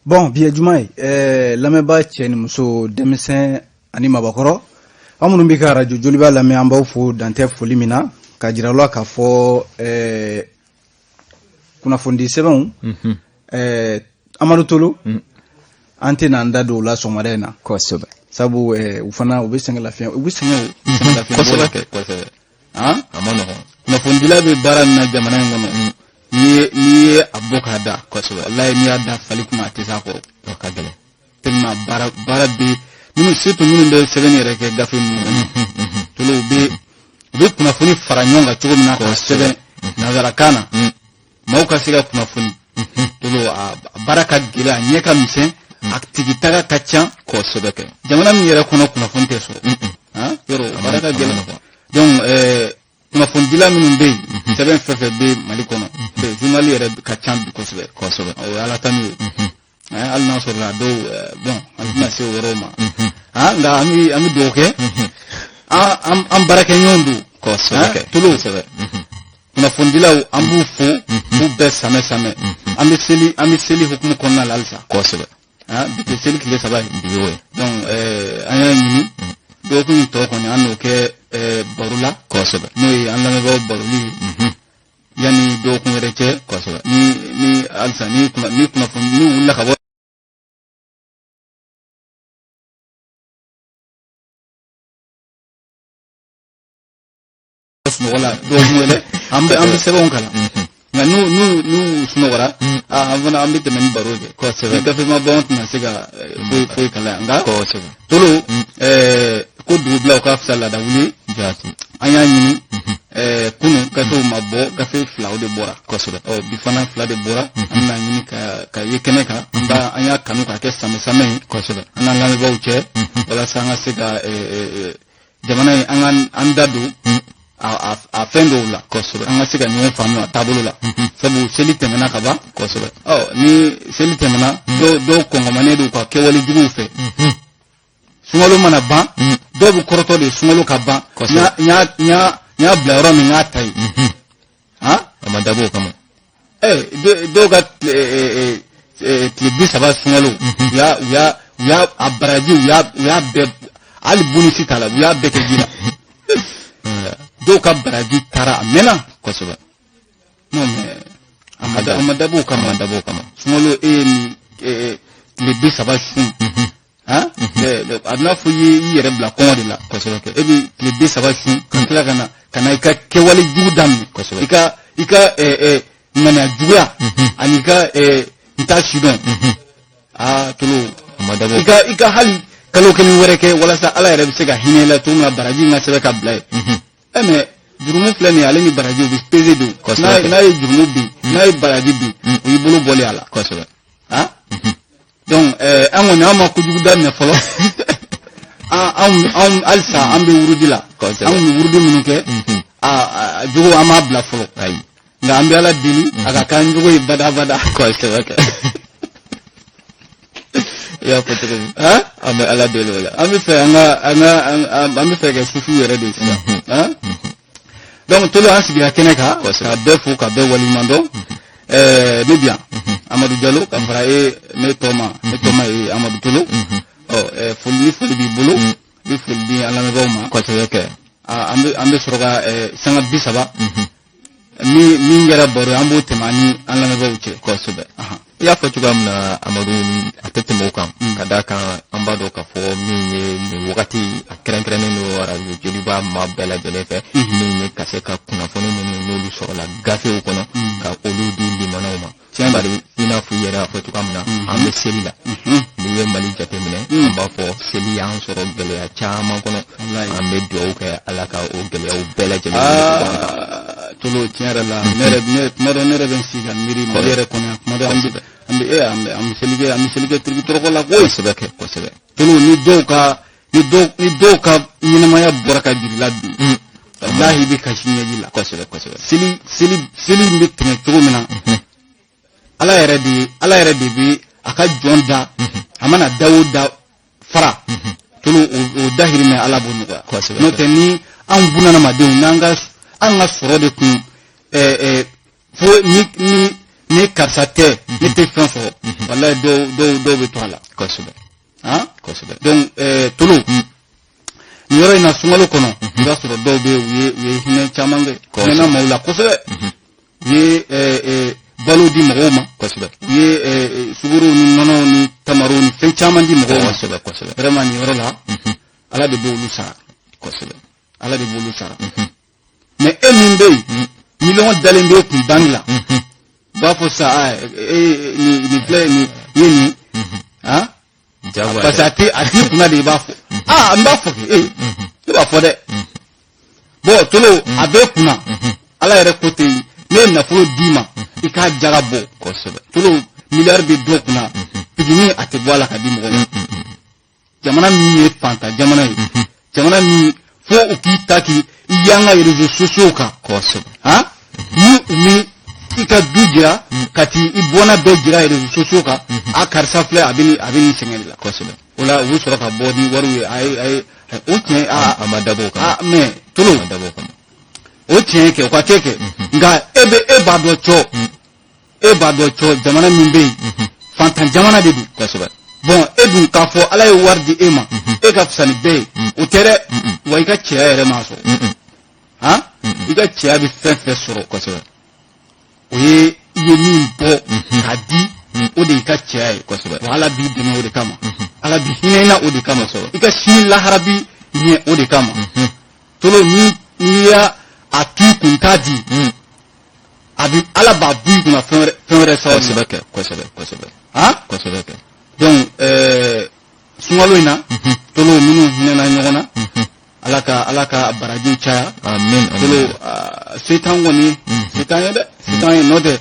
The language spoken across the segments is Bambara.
Bon, bi ye juma ye. Lamɛnbaa cɛ ni muso, denmisɛn ani mabakɔrɔ, an minnu bɛ ka arajo Joliba lamɛn, an b'aw fo dantɛ foli min na, ka jira la k'a fɔ kunnafonidi sɛbɛnw, Amadu Tolo, an tɛna an da don o la sɔgɔmada in na. Sabu u fana u bɛ sɛgɛn lafiɲɛ, u bɛ sɛgɛn o sɛgɛn lafiɲɛ. Kosɛbɛ kɛ, kosɛbɛ. Han. A ma nɔgɔn. Kunnafonidila bɛ baara min na jamana in kɔnɔ, n'i ye a bɔ k'a da, walayi, n'i y'a da fali kuma, a tɛ s'a kɔrɔ. O ka gɛlɛn. Tellement baara bɛ minnu, surtout minnu bɛ sɛbɛnni yɛrɛ kɛ gafe ninnu kɔnɔ. Tolo, u bɛ kunnafoni fara ɲɔgɔn kan cogo min na k'a sɛbɛn nanzarakan na, maaw ka se ka kunnafoni. Tolo, a baara ka gɛlɛn, a ɲɛ ka misɛn, a tigi taga ka ca. Kosɛbɛ kɛ. Jamana min yɛrɛ kɔnɔ kunnafoni tɛ sɔrɔ, han, yɔrɔ o baara ka gɛlɛn. Donc kunnafonidila minnu bɛ yen, sɛbɛn fɛn fɛn bɛ Mali kɔnɔ, journal yɛrɛ ka ca bi kosɛbɛ. O ye Ala tanu ye. Hali n'a sɔrɔ la dɔw, bon, an tɛna se o yɔrɔw ma han, nka an bɛ dugawu kɛ an baarakɛɲɔgɔnw don. Kosɛbɛ kɛ. Tolo, kunnafonidilaw, an b'u fo k'u bɛɛ samɛ samɛ. An bɛ seli hukumu kɔnɔna la halisa. Bi tɛ seli tile 3 ye. Bi y'o ye. Donc an y'a ɲini dɔgɔkun in tɔ kɔni, an n'o kɛ baro la. N'o ye an lamɛnbagaw baroli ye yanni dɔgɔkun wɛrɛ cɛ. Ni halisa ni kunnafoni n'u wulila ka bɔ sunɔgɔ la dɔgɔkun wɛrɛ, an bɛ sɛbɛnw kalan. Nka n'u sunɔgɔra, an fana an bɛ tɛmɛ ni baro kɛ. Ni gafe ma bɔ, an tɛna se ka foyi foyi kalan yan. Nka Tolo, ko dugubila o ka fisa laada wuli. An y'a ɲini kunun gafew ma bɔ, gafe 2 o de bɔra. Ɔ, bi fana 2 de bɔra. An bɛna ɲini ka ye kɛnɛ kan. An y'a kanu k'a kɛ samɛ samɛ ye. An n'an lamɛnbaaw cɛ, walasa an ka se ka jamana in, an ka an da don a fɛn dɔw la. An ka se ka ɲɔgɔn faamu a taabolo la, sabu seli tɛmɛna ka ban. Ɔ, ni seli tɛmɛna, dɔw kɔngɔmanen don ka kɛwale juguw fɛ. Sunkalo mana ban, dɔw bɛ kɔrɔtɔ de sunkalo ka ban. N y'a bila yɔrɔ min, n k'a ta yen. Han, a ma dabɔ o kama. Dɔw ka tile 30 sunkalo, u y'a a baraji, u y'a bɛɛ, hali bonisi t'a la, u y'a bɛɛ kɛ ji la. Dɔw ka baraji taara a mɛnna. Non mais a ma dabɔ o kama. A ma dabɔ o kama. Sunkalo, e ye nin tile 30 sun, han, a bɛna fɔ i ye i yɛrɛ bila kɔngɔ de la. Kosɛbɛ kɛ. E bɛ tile 30 sun ka tila ka na i ka kɛwale jugu daminɛ. I ka ŋaniya juguya ani i ka n t'a si dɔn. Aa Tolo, A ma dabɔ. i ka hali kalo kelen wɛrɛ kɛ walasa Ala yɛrɛ bɛ se ka hinɛ i la cogo min na, baraji in ka sɛbɛn ka bila yen. Ɛ, mais jurumu filɛ nin ye, ale ni baraji u bɛ pese de. N'a ye jurumu bin, n'a ye baraji bin, o y'i bolo bɔlen a la. Han, donc an kɔni, an ma kojugu daminɛ fɔlɔ. An halisa an bɛ wurudi la. An kun bɛ wurudi minnu kɛ, a jogo, an m'a bila fɔlɔ. Ayi. Nka an bɛ Ala deli a ka k'an jogo ye badabada. Kosɛbɛ kɛ. I y'a fɔ cogo min. Han. An bɛ Ala deli o la. An bɛ fɛ an ka an ka an bɛ fɛ ka sufiw yɛrɛ de sisan. Han, donc Tolo, an sigira kɛnɛ kan ka bɛɛ fo, ka bɛɛ waleɲuman dɔn. Ne bi yan, Amadu Jalo, ka fara e ne tɔma, ne tɔma ye Amadu Tolo. Ɔ, foli ni foli b'i bolo, i bɛ foli di an lamɛnbaaw ma. Kosɛbɛ kɛ. An bɛ sɔrɔ ka sanga 30 min kɛra baro ye, an b'o tɛmɛ an ni an lamɛnbaaw cɛ. Kosɛbɛ. I y'a fɔ cogoya min na, Amadu, a tɛ tɛmɛ o kan, ka d'a kan an b'a dɔn k'a fɔ min ye nin wagati a kɛrɛnkɛrɛnnen don arajo Joliba maa bɛɛ lajɛlen fɛ, min ye ka se ka kunnafoni minnu n'olu sɔrɔla gafew kɔnɔ, ka olu di limanaw ma. Bari i n'a fɔ i yɛrɛ y'a fɔ cogoya min na, an bɛ seli la. N'i ye Mali jateminɛ, an b'a fɔ seli y'an sɔrɔ gɛlɛya caman kɔnɔ. An bɛ dugawu kɛ Ala ka o gɛlɛyaw bɛɛ lajɛlen wuli ka bɔ an kan. Tolo, tiɲɛ yɛrɛ la, ne yɛrɛ, ne kuma dɔ, ne yɛrɛ bɛ n sigi ka miiri Mali yɛrɛ kɔnɔ yan. Kuma dɔ, an bɛ seli kɛ tiriki tɔrɔkɔ la koyi. Kosɛbɛ kɛ, kosɛbɛ. Tolo, ni dɔw ka ɲɛnamaya bɔra ka jiri la bi, walahi, i bɛ kasi ɲɛji la. Kosɛbɛ, kosɛbɛ. Seli in bɛ tɛmɛ cogo min na, Ala yɛrɛ de bɛ a ka jɔn da, a mana da o da fara. Tolo, o dahirimɛ, Ala b'o nɔgɔya. N'o tɛ, ni anw bunadamadenw n'an ka an ka sɔrɔ de kun fo ni karisa tɛ, ne tɛ fɛn sɔrɔ. Walayi, dɔw dɔw dɔw bɛ to a la. Kosɛbɛ. Han. Kosɛbɛ. Donc Tolo, nin yɔrɔ in na, sunkalo kɔnɔ, i b'a sɔrɔ dɔw bɛ yen, u ye hinɛ caman kɛ, hinɛna maaw la kosɛbɛ, u ye balo di mɔgɔw ma, u ye sukaro ni nɔnɔ ni tamaro ni fɛn caman di mɔgɔw ma. kosɛbɛ kosɛbɛ Vraiment, nin yɔrɔ la, Ala de b'olu sara. Ala de b'olu sara. Mais e min bɛ yen, miliyɔn dalen bɛ e kun banque la, u b'a fɔ sisan, aa, e nin filɛ, nin ye nin han. Jagoya. Parce que a t'i kunna de, i b'a fɔ, aa, n b'a fɔ kɛ e ne b'a fɔ dɛ. Bon, Tolo, a b'e kunna, Ala yɛrɛ ko ten, ne ye nafolo d'i ma, i k'a jaga bɔ. Tolo, miliyari bɛ dɔ kunna, pigini a tɛ bɔ a la ka di mɔgɔ ma. Jamana min ye fantan jamana ye, jamana min fo u k'i ta k'i yanga réseaux sociaux kan, han, ni u mi i ka du jira, ka t'i i bɔnna bɛɛ jira réseaux sociaux kan, a karisa filɛ, a bɛ nin sɛgɛn de la. O la, u bɛ sɔrɔ ka bɔ ni wariw ye. A ye o tiɲɛ a A ma dabɔ o kama. A mais Tolo, A ma dabɔ o kama. O tiɲɛ kɛ, o ka kɛ. Nka e bɛ e b'a dɔn cɔ, e b'a dɔn cɔ, jamana min bɛ yen, fantan jamana de don. Bon, e dun k'a fɔ Ala ye wari di e ma, e ka fisa ni bɛɛ ye, o tɛ dɛ. Wa i ka cɛya yɛrɛ m'a sɔrɔ han. I ka cɛya bɛ fɛn fɛn sɔrɔ, o ye i ye min bɔ k'a di, o de y'i ka cɛya ye. Wa Ala b'i dɛmɛ o de kama, Ala b'i hinɛ i na o de kama, i ka sini lahara bi ɲɛ o de kama. Tolo, ni n'i y'a a tu i kun t'a di, a bi Ala b'a bɔ i kunna fɛn wɛrɛ sababu la. Kosɛbɛ kɛ, kosɛbɛ kosɛbɛ. Han. Kosɛbɛ kɛ. Donc sunkalo in na, Tolo, minnu hinɛna ɲɔgɔn na, Ala ka barajiw caya. Amin. Tolo, Amin. Se t'an kɔni, se t'an ye dɛ, se t'an ye. N'o tɛ,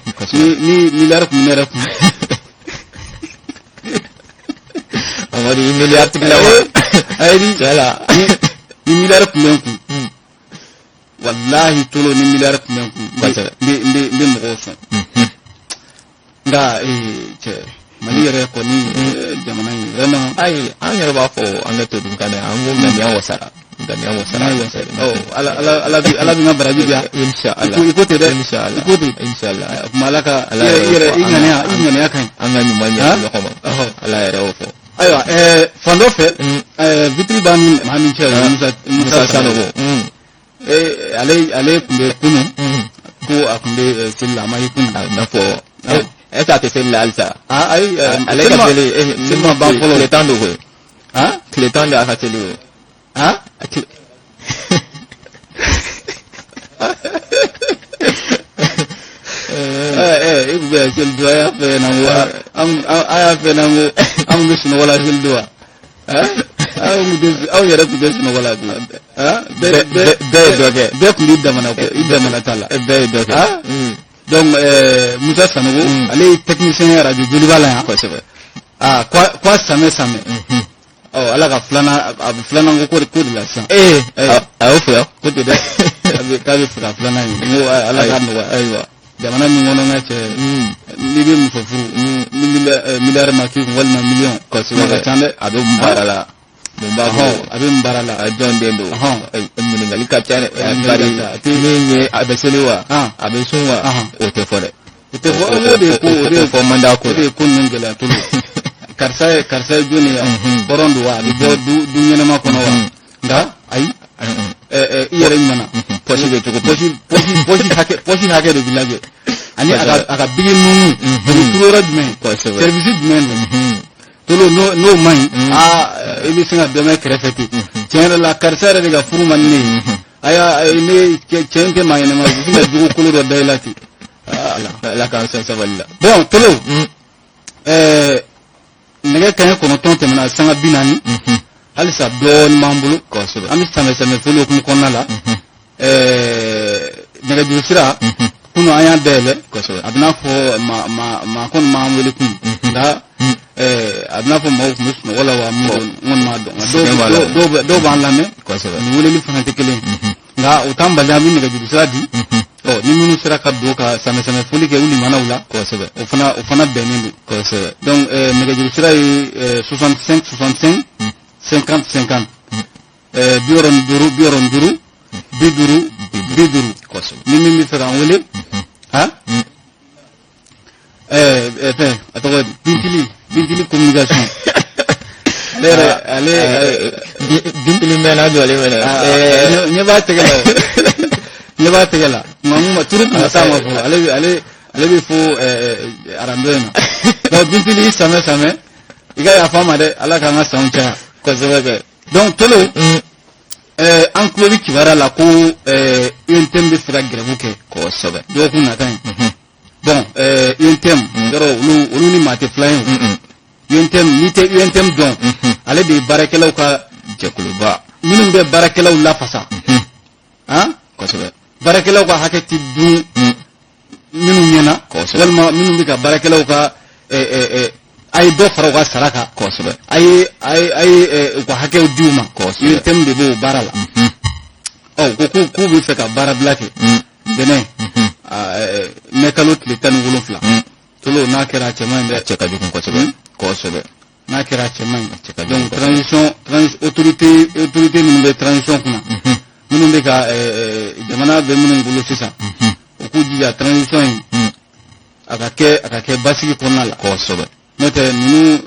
ni miliyari kun bɛ ne yɛrɛ kun. Amadu, i miliyari tigi la wa? Ayi, ni Tiɲɛ la. ni miliyari kun bɛ n kun, walahi Tolo, ni miliyari kun bɛ n kun, n bɛ mɔgɔw sɔn. Nka cɛ, Mali yɛrɛ kɔni, jamana in vraiment. Ayi, an yɛrɛ b'a fɔ an ka to dun kan dɛ, an ko ŋaniya wasara, ŋaniya wasara. N'a ye wasa, ɔ, Ala bi n ka baraji di yan. Inshallah. I ko ten dɛ. Inshallah. I ko ten. Inshallah. O tuma Ala ka Ala i yɛrɛ yɛrɛ i yɛrɛ fɔ i an ŋaniya ka i ŋaniya ka ɲi. An ka ɲuman ɲɛ Han? ɲɔgɔn ma. Ala yɛrɛ y'o fɔ. Ayiwa, fan dɔ fɛ, vitiri b'an ni maa min cɛ, o ye Musa Musa Sanogo. Ale tun bɛ kunun ko a tun bɛ seli la, a ma ye kunun. A n'a fɔ est ce que a tɛ seli la halisa? Ah, ayi, Ale ka seli seli ma ban fɔlɔ. Tile 10 don koyi. Han. Tile 10 de a ka seli o. Han. E tun bɛ seli don, a y'a fɛ ɲɛna ko an a y'a fɛ ɲɛna ko an tun bɛ sunɔgɔ la seli don wa? Aw tun tɛ, aw yɛrɛ tun tɛ sunɔgɔ la koyi. Bɛɛ Bɛɛ ye dɔ kɛ. Bɛɛ tun b'i damana ko i damana ta la. Bɛɛ ye dɔ kɛ. Ah? Donc Musa Sanogo, ale ye technicien ye radio Joliba la yan. Aa, ko samɛ samɛ. Ɔ, Ala ka filanan, a bɛ filanan ko de la sisan. Ee, a y'o fɔ yan. Ko ten dɛ, a bɛ k'a bɛ fɛ ka filanan ye. N ko Ala k'a nɔgɔya. Ayiwa. Jamana min kɔnɔ, n ka cɛ, n'i bɛ muso furu ni miliyari ma k'i kun walima miliyɔn, kuma ka ca dɛ. A bɛ mun baara la? Mun b'a bolo? A bɛ mun baara la? A jɔn den don? Ɲininkali ka ca dɛ. Ɲininkali Bari ka ca. A tɛ min ye, a bɛ seli wa? A bɛ sun wa? O tɛ fɔ dɛ. O tɛ fɔ, o de ye ko o de ye O fɔ man d'a ko o de la. ye ko ninnu gɛlɛya Tolo. Karisa ye jɔn ye? Hɔrɔn don wa? A bɛ bɔ du ɲɛnama kɔnɔ wa? Nka ayi, i yɛrɛ ɲuman na. Pɔsi bɛ cogo min. Pɔsi hakɛ de bɛ lajɛ ani a ka bigi nunu, a bɛ turu yɔrɔ jumɛn, service jumɛn don. Tolo, n'o man ɲi, aa, i bɛ sin ka dɔ mɛn kɛrɛfɛ ten: tiɲɛ yɛrɛ la, karisa yɛrɛ de ka furu man di ne ye. Aya, ne cɛ in tɛ maa ɲɛnama ye. U bɛ sin ka jogo kolo dɔ da i la ten. Ala. Ala k'an sɔn sabali la. Bon Tolo, nɛgɛ kanɲɛ 9 tɛmɛna sanga 40, halisa dɔɔnin b'an bolo. An bɛ samɛ samɛ foli hukumu kɔnɔna la. Nɛgɛjuru sira, kunun an y'a dayɛlɛ. A bɛ n'a fɔ maa kɔni m'an wele kun, nka a bɛ n'a fɔ maaw tun bɛ sunɔgɔ la wa mun don, n kɔni m'a dɔn. Nka Sɛgɛn b'a la. dɔw b'an lamɛn, nin weleli fana tɛ kelen ye. Nka o t'an bali, an bɛ nɛgɛjuru sira di. Ɔ, ni minnu sera ka don ka samɛ samɛ foli kɛ u limanaw la, o fana bɛnnen don. Donc nɛgɛjuru sira ye 65 65 50 50, 65 65 50 50. Ni min bɛ fɛ k'an wele, han, fɛn, a tɔgɔ ye di, Bintili, Bintili communication. Ale yɛrɛ, ale Bintili mɛnna jɔlen mɛnɛ. Ɲɛ b'a tɛgɛ la, ɲɛ b'a tɛgɛ la. Nka n ma turu kun ma s'a ma fɔlɔ. Ale bɛ fo arando in na. Donc Bintili, samɛ samɛ, i ka yafa ma dɛ, Ala k'an ka sanw caya. Kosɛbɛ kɛ. Donc Tolo, an tulo bɛ kibaruya la ko UNTM bɛ fɛ ka grève kɛ. Dɔgɔkun nata in. Bon, UNTM yɔrɔ, olu ni maa tɛ filan ye o. UNTM, n'i tɛ UNTM dɔn, ale de ye baarakɛlaw ka jɛkuluba minnu bɛ baarakɛlaw lafasa. Han? Baarakɛlaw ka hakɛ tɛ dun minnu ɲɛna. Walima minnu bɛ ka baarakɛlaw ka a ye dɔ fara u ka sara kan. A ye u ka hakɛw di u ma. UNTM de b'o baara la. Ɔ, u ko k'u bɛ fɛ ka baarabila kɛ ntɛnɛn, mɛ kalo tile 17. Tolo, n'a kɛra, a cɛ man ɲi dɛ. A cɛ ka jugu kosɛbɛ. Kosɛbɛ. N'a kɛra, a cɛ man ɲi. Donc transition, autorité minnu bɛ transition kunna, minnu bɛ ka jamana bɛ minnu bolo sisan, u k'u jija transition in a ka kɛ basigi kɔnɔna la. N'o tɛ, ninnu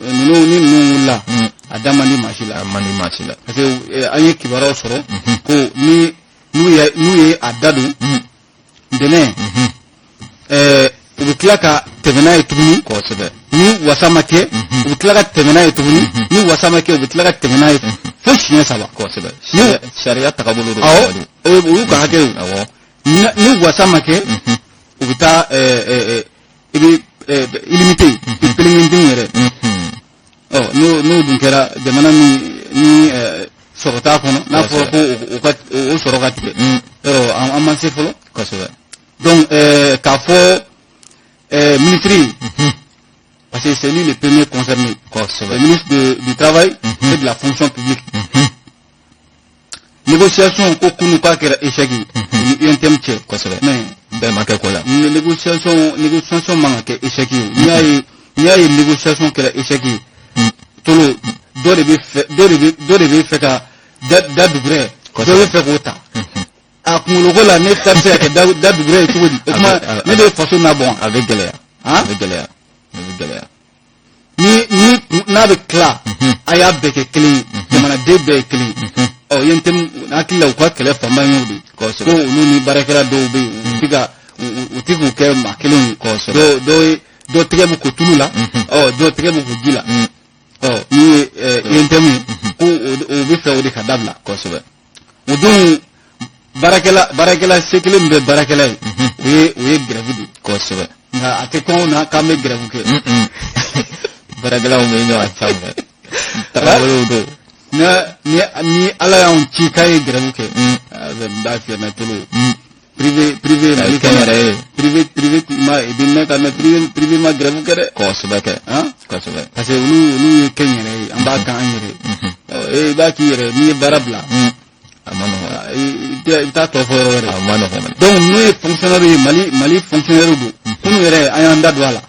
ni ninnu wulila, a da man di maa si la. A man di maa si la. Parce que an ye kibaruyaw sɔrɔ ko ni n'u ye a da don ntɛnɛn, u bɛ tila ka tɛmɛ n'a ye tuguni. Ni wasa ma kɛ, u bɛ tila ka tɛmɛ n'a ye tuguni. Ni wasa ma kɛ, u bɛ tila ka tɛmɛ n'a ye fo siɲɛ saba. Kosɛbɛ. Sariya tagabolo don. Awɔ, o y'u ka hakɛ ye. Ni wasa ma kɛ, u bɛ taa i bɛ illimité, i pelengendenw yɛrɛ. Ɔ, n'o dun kɛra jamana min ni sɔrɔ t'a kɔnɔ, n'a fɔra ko o ka o sɔrɔ ka tigɛ yɔrɔ, an ma se fɔlɔ. Donc k'a fɔ ministre, parce que c'est lui le premier concerné, le ministre du travail et de la fonction publique. Négociation ko kunu k'a kɛra échec ye ni UNTM cɛ. Mais bɛɛ ma kɛ ko la. Négociation man ka kɛ échec ye. N'i y'a ye négociation kɛra échec ye, Tolo, dɔ de bɛ fɛ ka da dugurɛ, dɔ bɛ fɛ k'o ta a kunkoloko la. Ne ta bɛ se ka kɛ da dugurɛ ye cogo di? O tuma, ne de ye faso nabɔ. A bɛ gɛlɛya. A bɛ gɛlɛya. A bɛ gɛlɛya. Ni n'a bɛ tila, a y'a bɛɛ kɛ kelen ye, jamanaden bɛɛ ye kelen ye. Ɔ, UNTM hakili la, u ka kɛlɛ fanba y'o de ye, ko olu ni baarakɛla dɔw bɛ yen, u tɛ ka u tɛ k'u kɛ maa kelenw ye. Dɔw dɔw ye, dɔ tɛgɛ bɛ ko tulu la, ɔ, dɔ tɛgɛ bɛ ko ji la. Ɔ, min ye UNTM ye, ko o bɛ fɛ o de ka dabila. O don, baarakɛla se kelen min bɛ baarakɛla ye, o ye grève de ye. Nka a tɛ kɔn na k'an bɛ grève kɛ. Baarakɛlaw bɛ ɲɔgɔn sanfɛ, tagabolow don. Ni Ala y'anw ci k'a ye grève kɛ, n b'a fiyɛ na, Tolo. Privé Mali kɔnɔ, privé ma i bɛ mɛn ka mɛn, privé ma grève kɛ dɛ. Kosɛbɛ kɛ. Kosɛbɛ. Parce que olu ye kɛ n yɛrɛ ye, an b'a kan an yɛrɛ ye. I b'a k'i yɛrɛ, n'i ye baara bila, a ma nɔgɔn. I bɛ taa tɔ fɔ yɔrɔ wɛrɛ. A ma nɔgɔn. Donc n'o ye fonctionnaire ye, Mali fonctionnaire don. Kunun yɛrɛ, an y'an da don a la.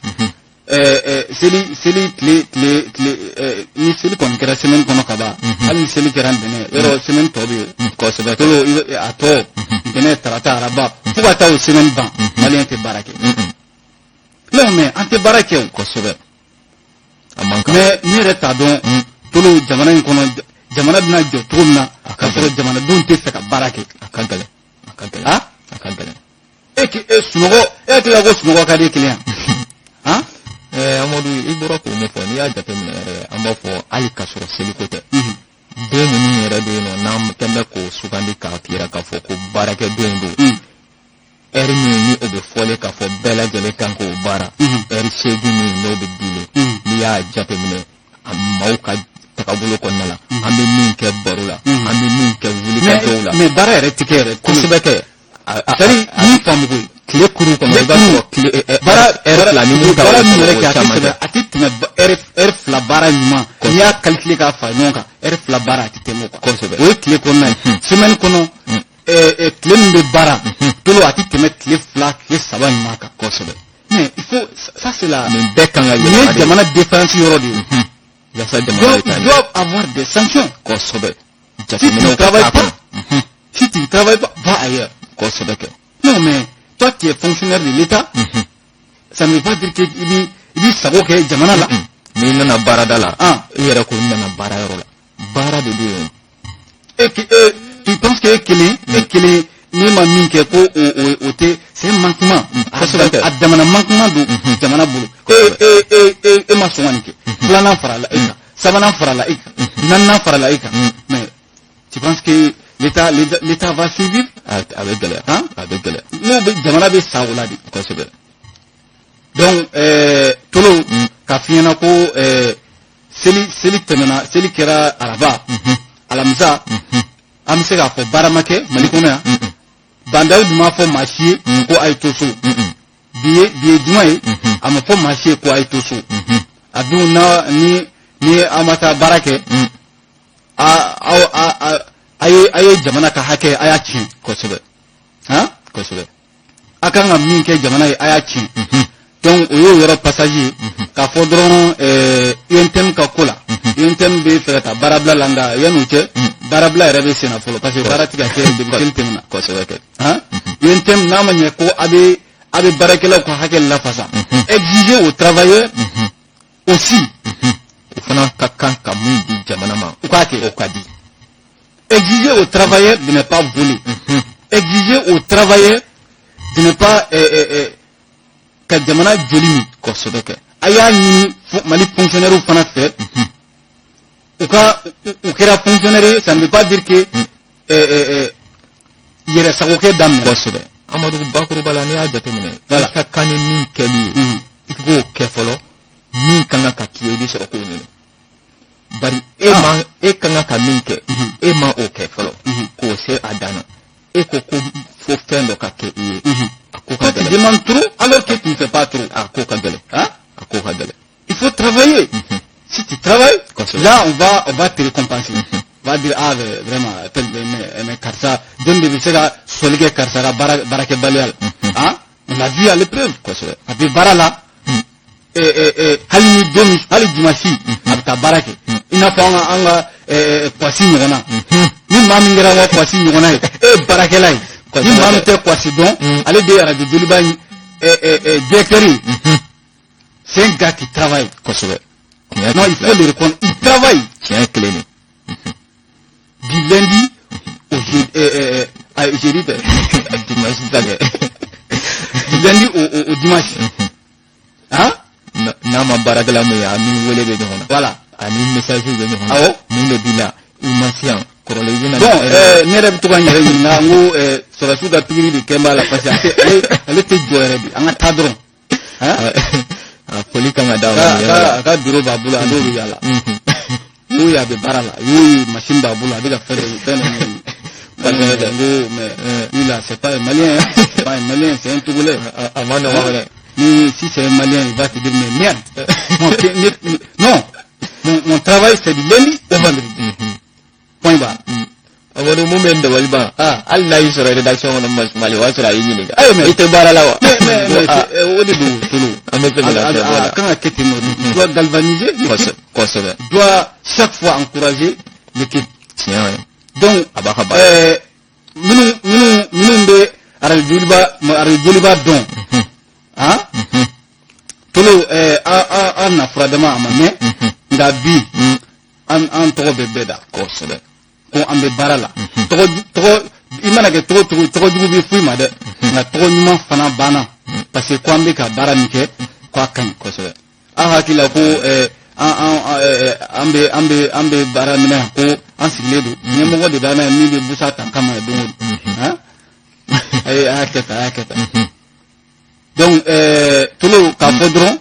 Seli tile ni seli kɔni kɛra semaine kɔnɔ ka ban, hali ni seli kɛra ntɛnɛn, yɔrɔ semaine tɔ bɛ yen. Tolo, a tɔ ntɛnɛn, tarata, araba, fo ka taa o semaine ban, maliyɛn tɛ baara kɛ. Non, mais an tɛ baara kɛ o. Kosɛbɛ. A man kan. Mais ne yɛrɛ t'a dɔn, Tolo, jamana in kɔnɔ, jamana bɛna jɔ cogo min na k'a sɔrɔ jamanadenw tɛ fɛ ka baara kɛ. A ka gɛlɛn. A ka gɛlɛn. Ah? A ka gɛlɛn. E k'i e sunɔgɔ, e hakili la ko sunɔgɔ ka di e kelen yan? Han? Amadu, i bɔra k'o min fɔ, n'i y'a jateminɛ yɛrɛ, an b'a fɔ hali k'a sɔrɔ seliko tɛ. Don minnu yɛrɛ bɛ yen nɔ, n'an kɛn bɛ k'o sugandi k'a yira k'a fɔ ko baarakɛdonw don. Ɛri min ni o bɛ fɔlen k'a fɔ bɛɛ lajɛlen kan k'o baara. Ɛri 8 min n'o bɛ dilen. N'i y'a jateminɛ a maaw ka tagabolo kɔnɔna la, an bɛ min kɛ baro la, an bɛ min kɛ wulikajɔw la. Mais baara yɛrɛ tɛ kɛ yɛrɛ. Kosɛbɛ kɛ. C'est à dire, min faamu koyi. Tile kuru kɔnɔ, i b'a sɔrɔ tile baara ɛri 2 ni mun baara min yɛrɛ o kɛ, a tɛ caman tɛmɛ kɛ. A tɛ tɛmɛ ɛri 2 baara ɲuman. N'i y'a calculer k'a fara ɲɔgɔn kan, ɛri 2 baara, a tɛ tɛmɛ o kan. O ye tile kɔnɔna ye. Semaine kɔnɔ, tile min bɛ baara, Tolo, a tɛ tɛmɛ tile 2, tile 3 ɲuman kan. Mais il faut ça, c'est la Nin bɛɛ kan ka nin ye yɛlɛma de. jamana défense yɔrɔ de ye. Yasa jamana bɛ Donc taa il ɲɛ. doit avoir des sanctions. Si tu ne Jateminɛw ka travailles k'a pas, kɔnɔ. si tu ne travailles pas, va ailleurs. Kosɛbɛ kɛ. Non, mais toi, tu es fonctionnaire de l'État, ça ne veut pas dire que i b'i sago kɛ jamana la. N'i nana baarada la, i yɛrɛ ko n nana baarayɔrɔ la, baara de don yen. E, tu penses que e kelen n'i ma min kɛ ko o tɛ, c'est un manquement. Kosɛbɛ. A damana manquement don jamana bolo. E ma sɔn ka nin kɛ, filanan farala e kan, sabanan farala e kan, naaninan farala e kan, mais tu penses que l'État va survivre? A bɛ gɛlɛya. Hein? A bɛ gɛlɛya. N'o bɛ, jamana bɛ sa o la de. Donc Tolo, k'a f'i ɲɛna ko seli tɛmɛna, seli kɛra araba, alamisa, an bɛ se k'a fɔ baara ma kɛ Mali kɔnɔ yan. Bah N'Daw dun m'a fɔ maa si ye ko a ye to so. Bi ye juma ye, a ma fɔ maa si ye ko a ye to so. A dun na ni an ma taa baara kɛ, a aw a a a ye jamana ka hakɛ, a y'a tiɲɛ. Han. Kosɛbɛ. A kan ka min kɛ jamana ye, a y'a tiɲɛ. Donc o y'o yɔrɔ passage ye k'a fɔ dɔrɔn UNTM ka ko la. UNTM bɛ fɛ ka taa baarabila la, nka yan'o cɛ, baarabila yɛrɛ bɛ senna fɔlɔ, parce que baara tɛ ka kɛ depuis seli tɛmɛna. Kosɛbɛ kɛ. Han, UNTM, n'a ma ɲɛ ko a bɛ baarakɛlaw ka hakɛ lafasa, exiger aux travailleurs aussi. O fana ka kan ka mun di jamana ma, u k'a kɛ. O ka di. Exiger aux travailleurs de ne pas voler, exiger aux travailleurs de ne pas ka jamana joli min. Kosɛbɛ kɛ. A y'a ɲini Mali fonctionnaire fana fɛ, u ka u kɛra fonctionnaire ye, ça ne veut pas dire que yɛrɛ sagokɛ daminɛ. Kosɛbɛ, Amadu. Bakuruba la, n'i y'a jateminɛ, i ka kan ni min kɛli ye, i k'o kɛ fɔlɔ. Min ka kan ka k'i ye, i bɛ sɔrɔ k'o ɲini. Bari e ma, e ka kan ka min kɛ, e ma o kɛ fɔlɔ k'o se a dan na, e ko ko fo fɛn dɔ ka kɛ i ye, a ko ka Toi, tu gɛlɛn. demandes trop alors que tu ne fais pas trop. A ko ka gɛlɛn. Hein? A ko ka gɛlɛn. Il faut travailler. Si tu travailles, là, on va te récompenser. On va dire, ah, mais vraiment, tel, mais karisa, jɔn de bɛ se ka sɔli kɛ karisa ka baara baarakɛbaliya la? Hein? On l'a vu à l'épreuve. A bɛ baara la, hali ni don min, hali dimanche, a bɛ taa baara kɛ. I n'a fɔ an ka Kwasi ɲɔgɔnna. Ni maa min kɛra an ka Kwasi ɲɔgɔnna ye, e ye baarakɛla ye. Ni maa min tɛ Kwasi dɔn, ale de ye radio Joliba in directeur ye. C'est un gars qui travaille. Tiɲɛ. Non, il faut le reconnaître. Il travaille. Tiɲɛ kelen de. Du lundi au jeudi, à jeudi, tɛ. Dimanche ta kɛ. Du lundi au dimanche. Hein? N'a ma baarakɛla min ye, a ni wele bɛ ɲɔgɔn na. A ni message bɛ ɲɔgɔn na. Mun de b'i la? I ma se yan kɔrɔlen, i bɛna. Bon, ne yɛrɛ bɛ to ka n yɛrɛ ɲininka n ko sɔrɔdasiw ka pikiri de kɛ n b'a la, parce que ale tɛ jɔ yɛrɛ de. An ka taa dɔrɔn. Hein? A foli kan ka d'a A ma nin yɔrɔ la. A ka bureau b'a bolo, a n'o bɛ yaala. N'o ye, a bɛ baara la. Y'o ye, machine b'a bolo, a bɛ ka fɛn dɔ ɲɛɲini. N ko mais lui là, c'est pas un Malien, hein. C'est pas un Malien, c'est un Togolais. A ma nɔgɔn fɛnɛ. Ni, si c'est un Malien, il va te dire, mais merde. Non, mon travail, c'est du lundi au vendredi. Point barre. Amadu, mun bɛ n dabali ban, hali n'a y'i sɔrɔ rédaction kɔnɔ Mali, o y'a sɔrɔ a y'i ɲininka. Ayi, mais i tɛ baara la wa? Mais o de don, Tolo. An bɛ fɛ ka lafiya bɔ A la. kan ka kɛ ten nɔ. Tu dois galvaniser l'équipe. Tu dois chaque fois encourager l'équipe. Tiɲɛ ye. Donc, A b'a ka baara. Minnu bɛ arajo Joliba dɔn, han, Tolo, an na furadama a ma mɛn, nka bi an tɔgɔ bɛ bɛɛ da. Ko an bɛ baara la. Tɔgɔ i mana kɛ cogo cogo, tɔgɔ jugu bɛ foyi ma dɛ, nka tɔgɔ ɲuman fana banna, parce que ko an bɛ ka baara min kɛ, ko a ka ɲi. An hakili la ko an an an bɛ an bɛ an bɛ baara min na yan, ko an sigilen don, ɲɛmɔgɔ de b'an na yan min bɛ busa ta kama ye don o don. Han, a y'a kɛ tan, a y'a kɛ tan. Donc Tolo, k'a fɔ dɔrɔn,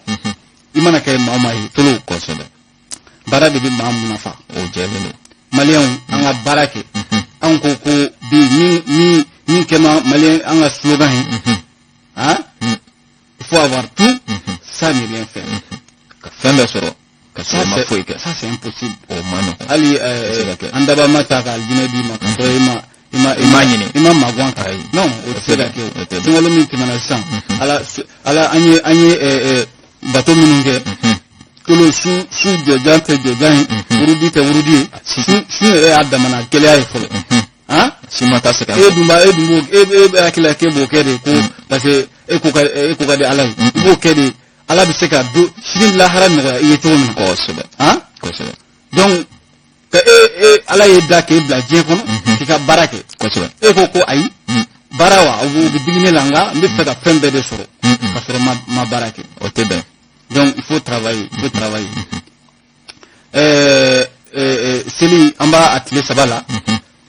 i mana kɛ maa o maa ye, Tolo, baara de bɛ maa mun nafa. O jɛlen don. Maliyɛnw, an ka baara kɛ. An ko ko bi min kɛ ma Maliyɛn, an ka slogan ye, han, il faut avoir tout sans ne rien faire. Ka fɛn bɛɛ sɔrɔ ka sɔrɔ i ma foyi kɛ. Ça, c'est impossible. O ma nɔgɔn. Hali se ka kɛ. an daba ma ta ka alijinɛ d'i ma ka sɔrɔ i ma I m'a ɲini. i ma maguwan kan. Ayi. Non, o tɛ se ka kɛ. O tɛ. O sunkalo min tɛmɛna sisan, ala an ye bato minnu kɛ, Tolo, su jɔjan tɛ jɔjan ye, wurudi tɛ wurudi ye, su yɛrɛ y'a damana gɛlɛya ye fɔlɔ, han. Si ma taa sɛgɛn. E dun b'a e dun b'o e e bɛ hakili la k'e b'o kɛ de ko parce que e ko ka di Ala ye, i b'o kɛ de. Ala bɛ se ka don sini lahara nɔgɔya i ye cogo min na. Kosɛbɛ. Han? Kosɛbɛ. Donc ka e e Ala y'e da k'e bila diɲɛ kɔnɔ k'i ka baara kɛ. Kosɛbɛ. E ko ko ayi, baara wa, o bɛ digi ne la, nka n bɛ fɛ ka fɛn bɛɛ de sɔrɔ ka sɔrɔ ma baara kɛ. O tɛ bɛn. Donc il faut travailler, il faut travailler. Seli, an b'a a tile 3 la.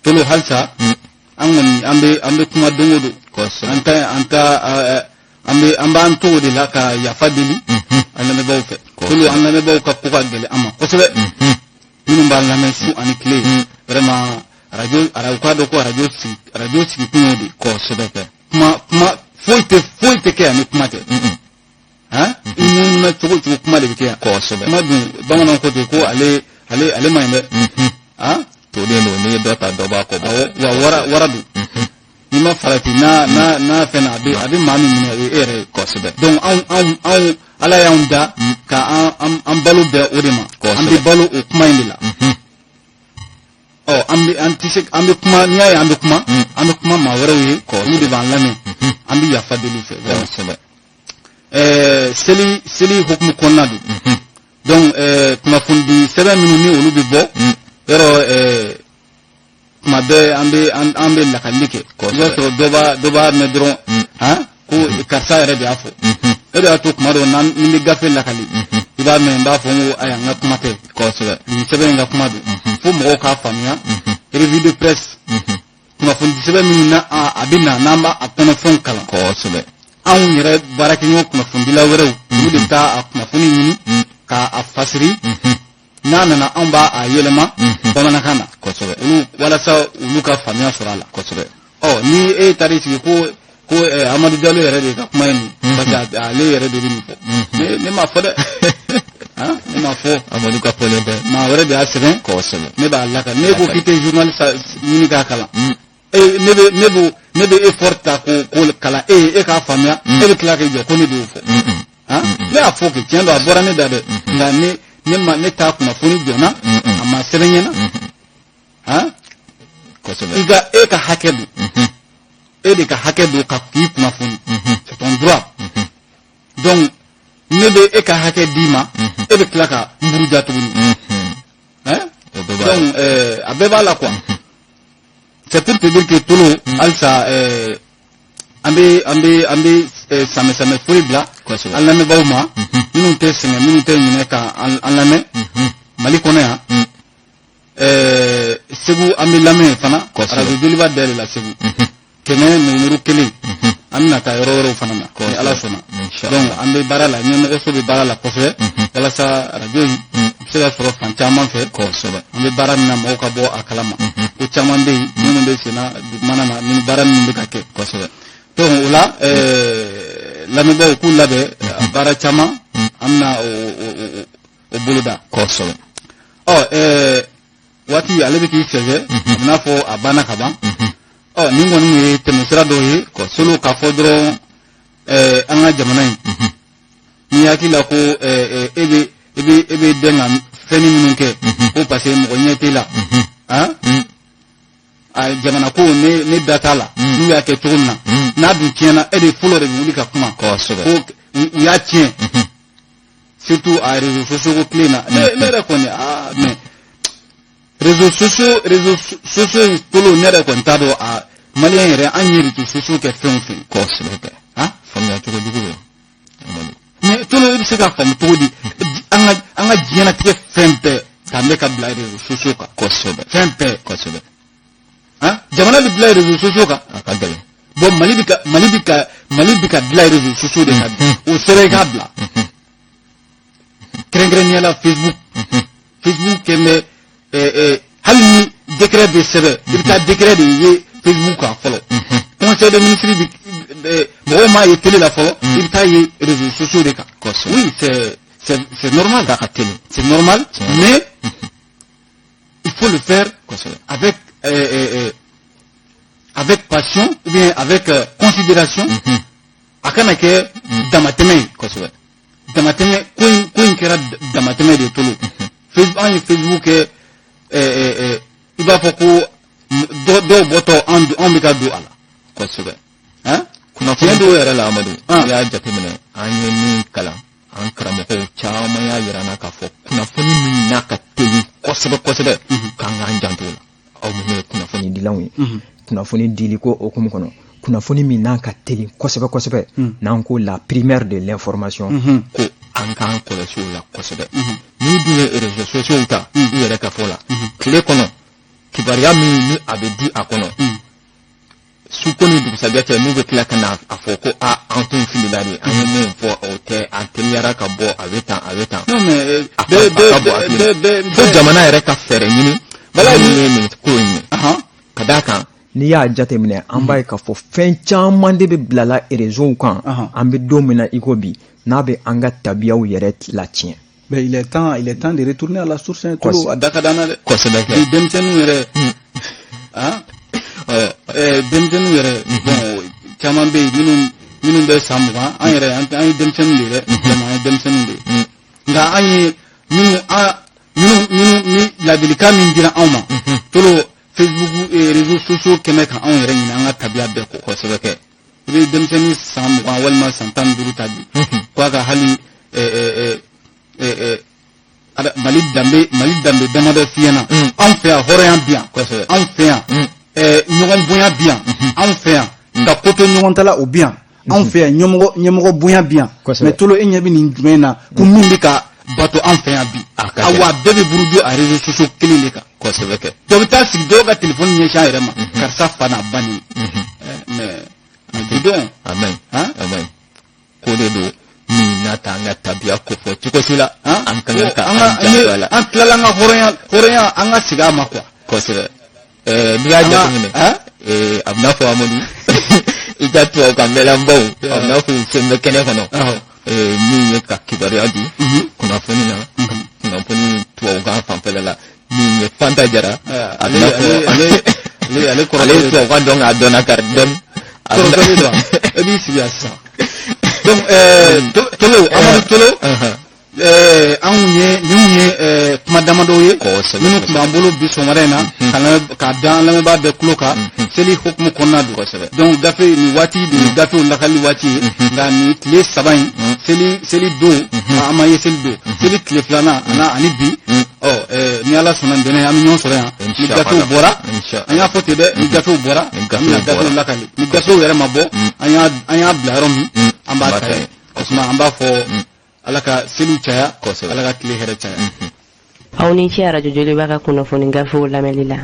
Tolo, halisa an kɔni an bɛ kuma don o don. An ta an ta an bɛ an b'an to o de la ka yafa deli an lamɛnbaaw fɛ. Tolo, an lamɛnbaaw ka ko ka gɛlɛn an ma kosɛbɛ. Minnu b'an lamɛn su ani tile, vraiment, arajo arajo k'a dɔn ko arajo sigi kun y'o de ye. Kosɛbɛ kɛ. Kuma foyi tɛ kɛ yan ni kuma tɛ. Han, i munumunu cogo o cogo, kuma de bɛ kɛ yan. Kuma dun, bamananw ko ten ko ale man ɲi dɛ. Han. Toden don, n'i ye dɔ ta, dɔ b'a kɔ bɔ. Awɔ, wa wara don. N'i ma farati n'a fɛn na, a bɛ maa min minɛ, o ye e yɛrɛ ye. Donc anw Ala y'anw da ka an balo bɛn o de ma. An bɛ balo o kuma in de la. Ɔ, an bɛ an tɛ se, an bɛ kuma, n'i y'a ye an bɛ kuma, an bɛ kuma maa wɛrɛw ye, olu de b'an lamɛn. An bɛ yafa deli u fɛ. Seli hukumu kɔnɔna don. Donc kunnafonidi sɛbɛn minnu ni olu bɛ bɔ yɔrɔ, tuma bɛɛ an bɛ lakalili kɛ. I b'a sɔrɔ dɔ b'a mɛn dɔrɔn, han, ko karisa yɛrɛ de y'a fɔ. E de y'a to tuma dɔ n'an ni bɛ gafe lakali, i b'a mɛn n b'a fɔ n ko ayiwa, n ka kuma tɛ. Nin sɛbɛn in ka kuma don fo mɔgɔw k'a faamuya. Revue de presse, kunnafoni sɛbɛn minnu na a bɛ na, n'an b'a kɔnɔfɛnw kalan. Anw yɛrɛ baarakɛɲɔgɔn kunnafonidila wɛrɛw, olu de bɛ taa a kunnafoni ɲini k'a fasiri. N'a nana, anw b'a a yɛlɛma bamanankan na. Olu, walasa olu ka faamuya sɔrɔ a la. Ɔ, ni e taara i sigi ko Amadu Jalo yɛrɛ de ka kuma ye nin, parce que ale yɛrɛ de bɛ nin fɔ. Ne m'a fɔ dɛ, han, ne m'a fɔ. Amadu ka fɔlen tɛ. Maa wɛrɛ de y'a sɛbɛn. Ne b'a lakali. Ne ko k'i tɛ journaliste ɲini k'a kalan. E, ne bɛ effort ta k'o kalan e ye, e k'a faamuya, e bɛ tila k'i jɔ ko ne de y'o fɔ. Han, ne y'a fɔ kɛ, tiɲɛ don, a bɔra ne da dɛ, nka ne ma ne t'a kunnafoni jɔna, a ma sɛbɛn ɲɛna. Han. I ka e ka hakɛ don, e de ka hakɛ don ka k'i kunnafoni, c'est ton droit. Donc ne bɛ e ka hakɛ d'i ma, e bɛ tila ka n buruja tuguni. Hein? Donc a bɛɛ b'a la quoi. C'est pour te dire que Tolo, halisa an bɛ samɛ samɛ foli bila an lamɛnbaaw ma, minnu tɛ sɛgɛn, minnu tɛ ɲinɛ ka an lamɛn Mali kɔnɔ yan. Segu, an bɛ lamɛn fana. Radio Joliba dayɛlɛ la Segu, 100.1. An bɛna taa yɔrɔ wɛrɛw fana na ni Ala sɔnna. Donc an bɛ baara la, ɲɛmɔgɔso bɛ baara la kosɛbɛ walasa radio in bɛ se ka sɔrɔ fan caman fɛ. An bɛ baara min na, mɔgɔw ka bɔ a kalama ko caman bɛ yen minnu bɛ senna dugumana na, ni baara minnu bɛ ka kɛ. Donc o la, lamɛnbaaw k'u labɛn, baara caman an bɛna o boloda. Ɔ, waati ale bɛ k'i sɛgɛn, a bɛ n'a fɔ a banna ka ban. Ɔ, nin kɔni ye tɛmɛsira dɔw ye solo k'a fɔ dɔrɔn, an ka jamana in, n'i hakili la ko e bɛ dɛn ka fɛnni minnu kɛ ko parce que mɔgɔ ɲɛ t'e la, han, a jamana ko ne da t'a la. N'u y'a kɛ cogo min na, n'a dun tiɲɛna, e de fɔlɔ de bɛ wuli ka kuma ko u y'a tiɲɛ, surtout a réseaux sociaux ko tile na. Ne yɛrɛ kɔni, aa, mais réseaux sociaux in, Tolo, ne yɛrɛ kɔni t'a dɔn a maliyɛn yɛrɛ, an ye réseaux sociaux kɛ fɛn o fɛn. Kosɛbɛ kɛ. Han. Faamuya cogo jugu don, Amadu. Mais Tolo, e bɛ se k'a faamu cogo di, an ka diɲɛlatigɛ fɛn bɛɛ k'an bɛ ka bila réseaux sociaux kan? Fɛn bɛɛ. Han, jamana bɛ dilan réseaux sociaux kan. A ka gɛlɛn. Bon, Mali bɛ ka dilan réseaux sociaux de kan bi. O sɛbɛn i k'a bila, kɛrɛnkɛrɛnnenya la Facebook. Facebook kɛ bɛ hali ni décret bɛ sɛbɛn, i bɛ taa décret de ye Facebook kan fɔlɔ. Conseil des ministres bi, mɔgɔw m'a ye télé la fɔlɔ, i bɛ taa ye réseaux sociaux de kan. Oui, c'est normal. K'a ka teli. C'est normal, mais il faut le faire avec passion ou bien avec considération. A kana kɛ damatɛmɛ ye. Damatɛmɛ ko in kɛra damatɛmɛ de ye, Tolo. Facebook, an ye Facebook kɛ, i b'a fɔ ko dɔw bɔtɔ, anw bɛ ka don a la. Kunnafoni dɔw yɛrɛ la, Amadu, n'i y'a jateminɛ, an ye min kalan An karamɔgɔw caman y'a yira an na k'a fɔ kunnafoni min n'a ka teli kosɛbɛ kosɛbɛ, k'an k'an janto o la, aw minnu ye kunnafoni dilanw ye. Kunnafoni dili ko hukumu kɔnɔ, kunnafoni min n'a ka teli kosɛbɛ kosɛbɛ, n'an ko la primeur de l'information, ko an k'an kɔlɔsi o la kosɛbɛ. N'i dun ye réseaux sociaux ta, u yɛrɛ ka fɔ la, tile kɔnɔ kibaruya min ni a bɛ di a kɔnɔ, su ko ni dugusajɛ cɛ, n'u bɛ tila ka na a fɔ ko a an tun filila de, an ye min fɔ o tɛ, a teliyara ka bɔ, a bɛ tan, a bɛ tan. Non, mais a ka bɔ hakili fo jamana yɛrɛ ka fɛɛrɛ ɲini min ye nin ko in ye, ka d'a kan n'i y'a jateminɛ, an b'a ye k'a fɔ fɛn caman de bɛ bilala réseau kan. An bɛ don min na i ko bi, n'a bɛ an ka tabiyaw yɛrɛ latiɲɛ. Mais il est temps de retourner à la source, hein, Tolo, a da ka d'an na dɛ. Kosɛbɛ kɛ. Bi denmisɛnninw yɛrɛ, han, denmisɛnninw yɛrɛ, bon, caman bɛ yen minnu bɛ san 20, an yɛrɛ an ye denmisɛnninw de ye dɛ, vraiment an ye denmisɛnninw de ye. Nka an ye minnu an minnu minnu ni ladilikan min dira anw ma, Tolo, Facebook, réseaux sociaux kɛmɛ kan anw yɛrɛ ɲini an ka tabiya bɛɛ kɔ. Kosɛbɛ kɛ. I bɛ denmisɛnnin san 20 walima san 15 ta bi, k'a ka hali Mali danbe damadɔ f'i ɲɛna. Anw fɛ yan, hɔrɔnya bi yan. Anw fɛ yan, ɲɔgɔn bonya bi yan. Anw fɛ yan, ka ko to ɲɔgɔn ta la, o bi yan. Anw fɛ yan, ɲɛmɔgɔ bonya bi yan. Mais Tolo, e ɲɛ bɛ nin jumɛn na ko min bɛ ka bato an fɛ yan bi? Awa, a bɛɛ bɛ buruju a réseaux sociaux kelen de kan. Kosɛbɛ kɛ. Dɔ bɛ taa sigi dɔw ka téléphone ɲɛsin a yɛrɛ ma, karisa fa n'a ba nin. Mais dis donc. A man ɲi, a man ɲi. Ko de don min n'a t'an ka tabiya ko fɔ cogo si la. An ka kan ka an janto a la. An tilala an ka hɔrɔnya, an ka segin a ma quoi. Kosɛbɛ. N'i y'a jateminɛ, a bɛ n'a fɔ Amadu, i ka tubabukan mɛnlanbaw, a bɛ n'a fɔ u sen bɛ kɛnɛ kɔnɔ min ye ka kibaruya di kunnafoni na, kunnafoni tubabukan fanfɛla la, min ye Fanta Jara, a bɛ n'a fɔ ale ale ye tubabukan dɔn k'a dɔn na kari dɔɔni. Kɔrɔtɔlen don, e b'i sigi yan sisan. Donc Tolo, Amadu Tolo, anw ye ninnu ye kuma damadɔw ye minnu tun b'an bolo bi sɔgɔmada in na k'a da an lamɛnbaa bɛɛ tulo kan, seli hukumu kɔnɔna don. Donc gafe nin waati de ye gafew lakali waati ye, nka nin tile 3 in, seli don, an ma ye seli don, seli tile filanan ani bi, ɔ ni Ala sɔnna, ntɛnɛn an bɛ ɲɔgɔn sɔrɔ yan. Ni gafew bɔra, an y'a fɔ ten dɛ, ni gafew bɔra, an bɛna gafew lakali. Ni gafew yɛrɛ ma bɔ, an y'a bila yɔrɔ min, an b'a ta yen. O tuma an b'a fɔ Ala ka seliw caya, Ala ka tile hɛrɛ caya. Aw ni ce Arajo Joliba ka kunnafoni gafew lamɛnli la.